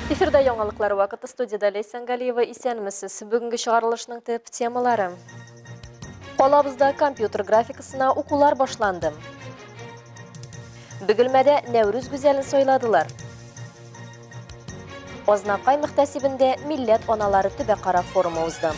Эфирда яңалыклар вакыты, студияда Ләйсән Галиева. Исәнмесез. Бүгенге чыгарылышның төп темалары. Калабызда компьютер графикасына укулар башланды. Бөгелмәдә Нәүрүз гүзәлен сайладылар. Азнакай мөхтәсибендә милләт аналары төбәкара форумы узды.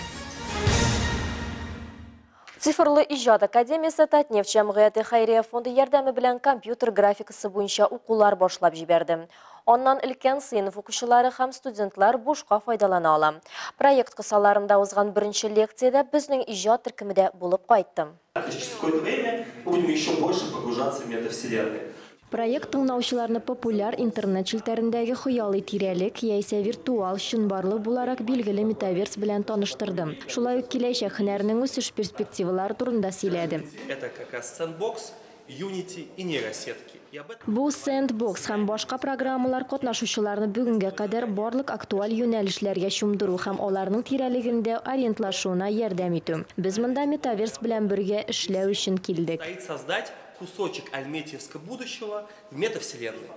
Цифрлы иҗат академиясе Татнефть җәмгыяте хәйрия фонды ярдәме белән компьютер графикасы буенча укулар башлап җибәрде. Аннан өлкән сыйныф укучылары һәм студентлар бушка файдалана ала. Проект кысаларында узган беренче лекциядә безнең иҗат төркеме дә булып кайтты. Через какое-то время мы будем еще больше погружаться в метавселенные. Проект тыңлаучыларны популяр интернет челтәрендәге хыялый тирәлек яисә виртуал чынбарлык буларак билгеле метаверс белән таныштырды. Шулай ук киләчәк һөнәрнең үсеш перспективалары турында сөйләде. Это как раз Sandbox, Unity и нейросетки. И об этом Бу Sandbox һәм башка программалар катнашучыларны бүгенгә кадәр барлык актуаль юнәлешләргә чумдыру һәм аларның тирәлегендә ориентлашуына ярдәм итү. Без монда метаверс белән бергә эшләү өчен килдек. Предстоит создать кусочек альметьевского будущего в метавселенной.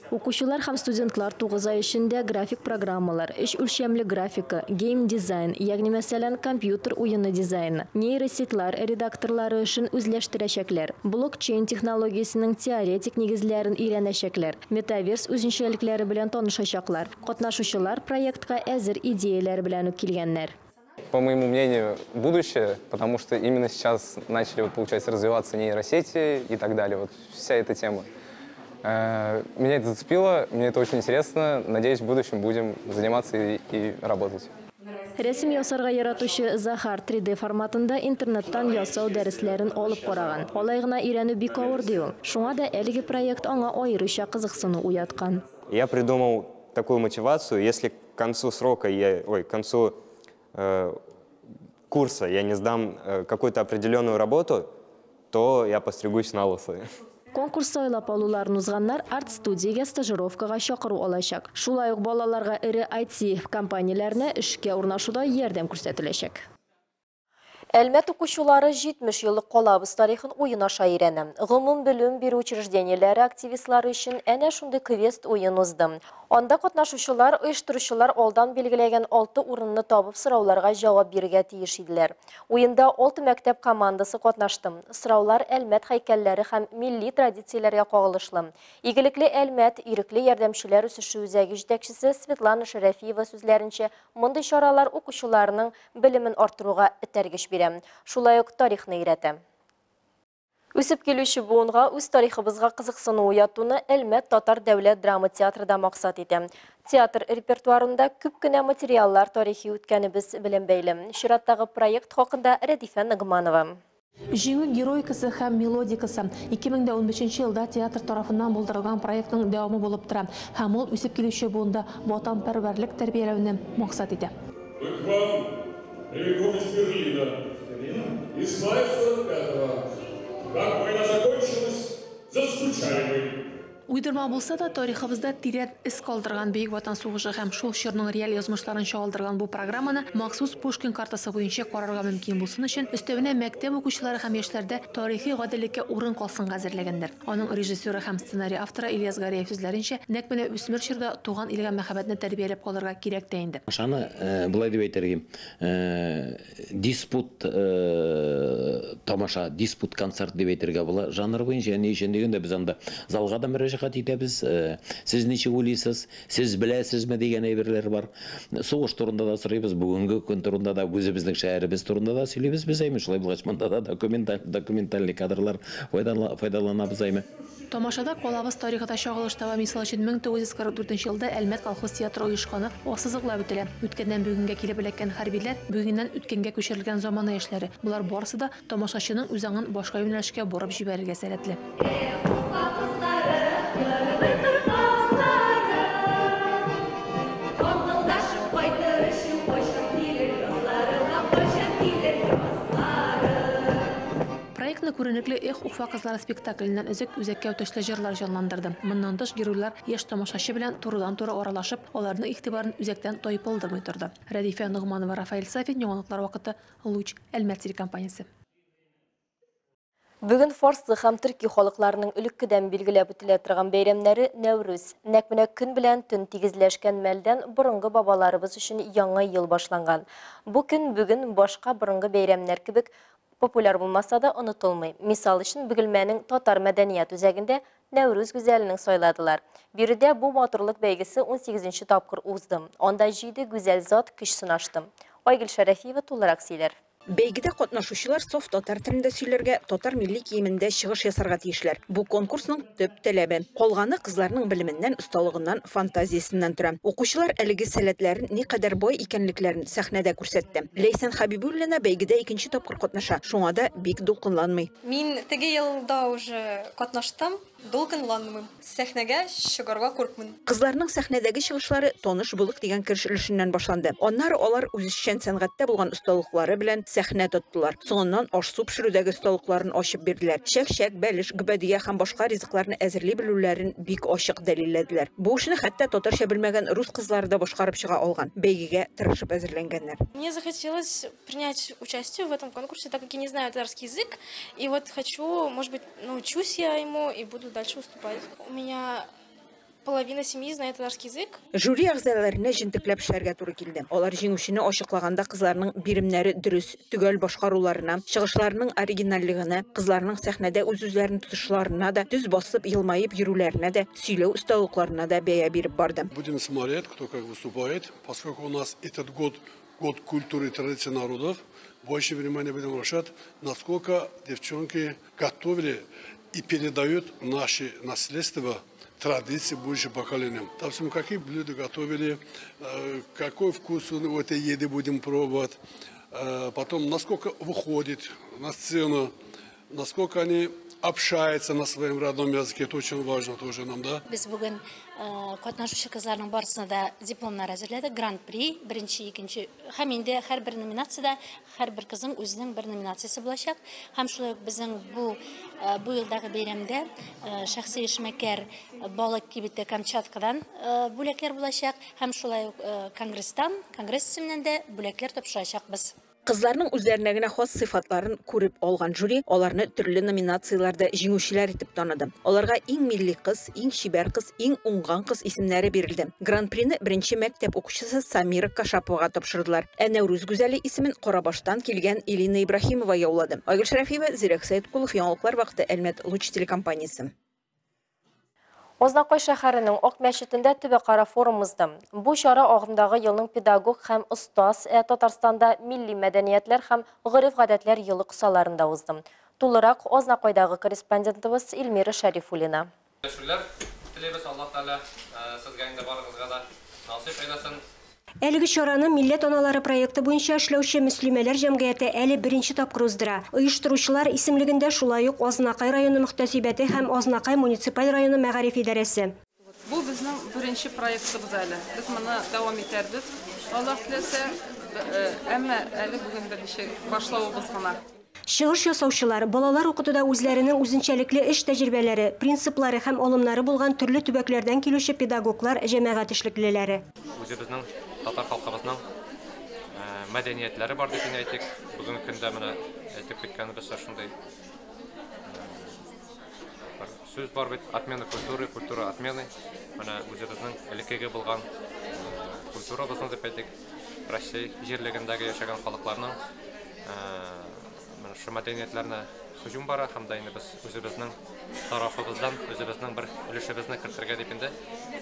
Укучылар һәм студентлар 9 ай эчендә график программалар, өч үлчәмле графика, гейм-дизайн, ягъни мәсәлән, компьютер уены дизайны, нейросетлар редакторлары эшен үзләштерәчәкләр, блокчейн технологиясенең теоретик нигезләрен өйрәнәчәкләр, метаверс үзенчәлекләре белән танышачаклар. Катнашучылар проектка әзер идеяләр белән үк килгәннәр. По моему мнению, будущее, потому что именно сейчас начали, вот, получается, развиваться нейросети и так далее, вот вся эта тема. Меня это зацепило, мне это очень интересно. Надеюсь, в будущем будем заниматься и работать. Рәсем ясарга яратучы Захар 3D форматында интернеттан ясау дәресләрен алып караган. Алай гына өйрәнү бик авыр, ди ул. Шуңа да әлеге проект аңа аеруча кызыксыну уяткан. Я придумал такую мотивацию: если к концу срока я, ой, к концу курса я не сдам какую-то определенную работу, то я постригусь на лысо. Конкурс сайлап алуларын узганнар арт-студиягә стажировкага чакыру алачак. Шулай ук балаларга эре IT компанияләренә эшкә урнашуда ярдәм күрсәтеләчәк. Әлмәт укучылары 70 еллык калабыз тарихын уен аша өйрәнә. Гомум белем бирү учреждениеләре активистлары өчен әнә шундый квест уен узды. Анда катнашучылар оештыручылар алдан билгеләгән 6 урынны табып сорауларга җавап бирергә тиеш иделәр. Уенда 6 мәктәп командасы катнашты. Сораулар Әлмәт һәйкәлләре һәм милли традицияләргә кагылышлы. Игелекле Әлмәт ирекле ярдәмчеләр үсеше үзәге җитәкчесе Светлана Шәрәфиева сүзләренчә, мондый чаралар укучыларның белемен арттыруга этәргеч бирә. Шулай ук тарихны өйрәтә. Үсеп килүче буынга үз тарихыбызга кызыксыну уятуны Әлмәт татар дәүләт драма театры да максат итә. Театр репертуарында күп кенә материаллар тарихи үткәнебез белән бәйле. Чираттагы проект хакында Рәдифә Ногманова. Җиңү героикасы һәм мелодикасы 2015 елда театр тарафыннан булдырылган проектның дәвамы булып тора һәм ул үсеп килүче буында ватанпәрвәрлек тәрбияләүне максат итә. Мы к вам прямиком из Берлина. Из мая 45-го. Как война закончилась, заскучали мы. Уйдырма булса да, тарихыбызда тирән эз калдырган Бөек Ватан сугышы һәм шул чорның реаль язмышларын чагылдырган бу программаны махсус Пушкин картасы буенча карарга мөмкин булсын өчен, өстәвенә мәктәп укучылары һәм яшьләрдә тарихи гаделлеккә урын калсынга әзерләгәннәр. Аның режиссеры һәм сценарий авторы Ильяс Гареев сүзләренчә, нәкъ менә үсмер чорда туган илгә мәхәббәтне тәрбияләп калырга кирәк тә инде. Аны болай дип әйтергә, диспут тамаша, диспут концерт дип әйтергә була жанр буенча. Ни өчен дигәндә, без анда залга да мөрәҗәгать итәбез, сез ничек уйлыйсыз, сез беләсезме дигән әйберләр бар. Сугыш турында да сорыйбыз, бүгенге көн турында да, үзебезнең шәһәребез турында да сөйлибез без әйме. Шулай булгач, монда да документальный кадрлар файдаланабыз әйме. Тамашада калабыз тарихы да чагылыш таба. Мисал өчен, 1944 елда Әлмәт колхоз театры оешканы ассызыклап үтелә. Үткәннән бүгенгә килеп эләккән хәрбиләр, бүгеннән үткәнгә күчерелгән замана яшьләре. Болар барысы да тамашачының үз аңын башка юнәлешкә борып җибәрергә сәләтле. Проектны күренекле Эх, Уфа кызлары спектакленнән өзек үзәккә үтешле җырлар җанландырды. Моннан тыш, геройлар яшь тамашачы белән турыдан-туры аралашып, аларның игътибарын үзәктән тайпылдырмый торды. Рәдифә Ногманова, Рафаэль Сафин, яңалыклар вакыты, Луч, Әлмәт телекомпаниясе. Бүген фарсы һәм төрки халыкларының элеккедән билгеләп үтелә торган бәйрәмнәре Нәүрүз. Нәкъ менә көн белән төн тигезләшкән мәлдән борынгы бабаларыбыз өчен яңа ел башланган. Бу көн бүген башка борынгы бәйрәмнәр кебек популяр булмаса да онытылмый. Мисал өчен, Бөгелмәнең Татар мәдәният үзәгендә Нәүрүз гүзәленең сайладылар. Биредә бу матурлык бәйгесе 18 тапкыр узды. Анда 7 гүзәл зат көч сынашты. Айгөл Шәрәфиева тулырак сөйләр. Бәйгедә катнашучылар саф татар телендә сөйләргә, татар милли киемендә чыгыш ясарга тиешләр. Бу конкурсның төп таләбе. Калганы кызларның белеменнән, осталыгыннан, фантазиясеннән тора. Укучылар әлеге сәләтләрен никадәр бай икәнлекләрен сәхнәдә күрсәтте. Ләйсән Хәбибуллина бәйгедә икенче тапкыр катнаша. Шуңа да бик дулкынланмый. Мин теге елда уже катнаштым. Дулкынланмыйм. Сәхнәгә чыгарга куркмыйм. Кызларның сәхнәдәге чыгышлары таныш булык дигән кереш өлешеннән башланды. Аннары алар үзешчән сәнгатьтә булган осталыклары белән сәхнә тоттылар. Соңыннан аш-су пешерүдәге осталыкларын ачып бирделәр. Чәк-чәк, бәлеш, гөбәдия һәм башка ризыкларны әзерли белүләрен бик ачык дәлилләделәр. Бу эшне хәтта татарча белмәгән рус кызлары да башкарып чыга алган. Бәйгегә тырышып әзерләнгәннәр. Мне захотелось принять участие в этом конкурсе, так как я не знаю татарский язык, и вот хочу, может быть, научусь я ему и буду дальше выступать. У меня половина семьи знает татарский язык. Жюри әгъзаларына җентекләп эшләргә туры килде. Алар җиңүчене ачыклаганда кызларның биремнәре дөрес, төгәл башкаруларына, чыгышларының оригинальлегенә, кызларның сәхнәдә үз-үзләрен тотышларына да, төз басып елмаеп йөрүләренә дә, сөйләү осталыкларына да бәя биреп барды. Будем смотреть, кто как выступает, поскольку у нас этот год год культуры и традиций народов, больше внимания будем обращать, насколько девчонки готовили и передают наши наследство, традиции будущим поколениям. Допустим, какие блюда готовили, какой вкус у этой еды будем пробовать, потом насколько выходит на сцену, насколько они общаются на своем родном языке, это очень важно тоже нам, да? Без бүген катнашучы кызларның барысына да дипломнар әзерләдек, гран-при, беренче, икенче, һәм инде һәрбер номинациядә һәрбер кызның үзенең бер номинациясе булачак. Һәм шулай ук безнең бу елдагы бәйрәмдә шәхси эшмәкәр балык кибете Камчаткадан бүләкләр булачак, һәм шулай ук конгресстан, конгресс исеменнән дә бүләкләр тапшырачакбыз. Кызларның үзләренә генә хас сыйфатларын күреп алган жюри аларны төрле номинацияләрдә җиңүчеләр итеп таныды. Аларга иң милли кыз, иң чибәр кыз, иң уңган кыз исемнәре бирелде. Гран-прины беренче мәктәп укучысы Самира Кашаповага тапшырдылар. Ә Нәүрүз гүзәле исемен Карабаштан килгән Элина Ибраһимова яулады. Айгөл Шәрәфиева, Зирәк Сәеткулов, Яңалыклар вакыты, Әлмәт, Луч телекомпаниясе. Азнакай шәһәренең Ак мәчетендә төбәкара форум узды. Бу чара агымдагы елның педагог һәм остаз, Татарстанда милли мәдәниятләр һәм гореф-гадәтләр елы кысаларында узды. Тулырак Азнакайдагы корреспондентыбыз Эльмира Шәрифуллина. Телибез, Аллаһ Тәгалә сезгә инде барыгызга да насыйп әйләсен. Әлеге чараны Милләт аналары проекты буенча эшләүче мөслимәләр җәмгыяте әле беренче тапкыр уздыра. Оештыручылар исемлегендә шулай ук Азнакай районы мөхтәсибәте һәм Азнакай муниципаль районы мәгариф идарәсе. Бу безнең беренче проектыбыз әле. Без моны дәвам итәрбез. Аллаһ теләсә, әмма әле бүген беренче башлавыбыз гына. Чыгыш ясаучылар балалар укытуда үзләренең үзенчәлекле эш тәҗрибәләре, принциплары һәм алымнары булган төрле төбәкләрдән килүче педагоглар, җәмәгать эшлеклеләре. Үзебезнең татар халкыбызның мәдәниятләре бар дип әйтик. Бүгенге көндә менә әйтеп киткәнебезчә шундый бер сүз бар бит: отмена культуры, культура отмены. Менә үзебезнең элеккеге булган культурабызны дип әйтик, Россия җирлегендәге яшәгән халыкларның менә шу мәдәниятләренә һөҗүм бара, һәм дә инде без үзебезнең тарафыбыздан үзебезнең бер өлешебезне кертергә дип инде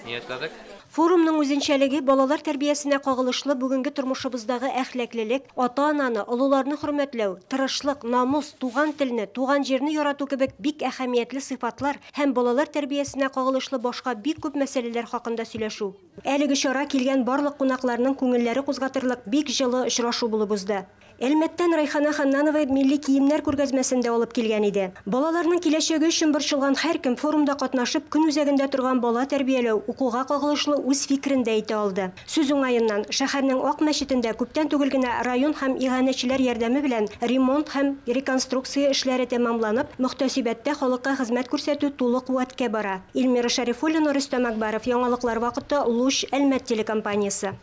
ниятләдек. Форумның үзенчәлеге балалар тәрбиясенә кагылышлы бүгенге тормышыбыздагы әхлаклылык, ата-ананы, олыларны хөрмәтләү, тырышлык, намус, туган телне, туган җирне ярату кебек бик әһәмиятле сыйфатлар һәм балалар тәрбиясенә кагылышлы башка бик күп мәсьәләләр хакында сөйләшү. Әлеге чара килгән барлык кунакларның күңелләре кузгатырлык бик җылы очрашу булып узды. Әлмәттән Райхана Ханнанова милли киемнәр күргәзмәсендә алып килгән иде. Балаларның киләчәге өчен борчылган һәркем форумда катнашып, көн үзәгендә торган бала тәрбияләү, укуга кагылышлы үз фикерен дә әйтә алды. Сүз уңаеннан, шәһәрнең Ак мәчетендә күптән түгел генә район һәм иганәчеләр ярдәме белән ремонт һәм реконструкция эшләре тәмамланып, мөхтәсибәттә халыкка хезмәт күрсәтү тулы куәткә бара. Эльмира Шәрифуллина, Рөстәм Акбаров, Яңалыклар вакыты, Луч, Әлмәт телекомпаниясе.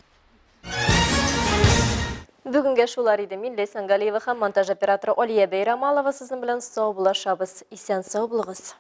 Бүгенгә шулар иде. Мин Ләйсән Галиева һәм монтаж операторы Алия Бәйрамалова сезнең белән саубуллашабыз. Исән сау булыгыз.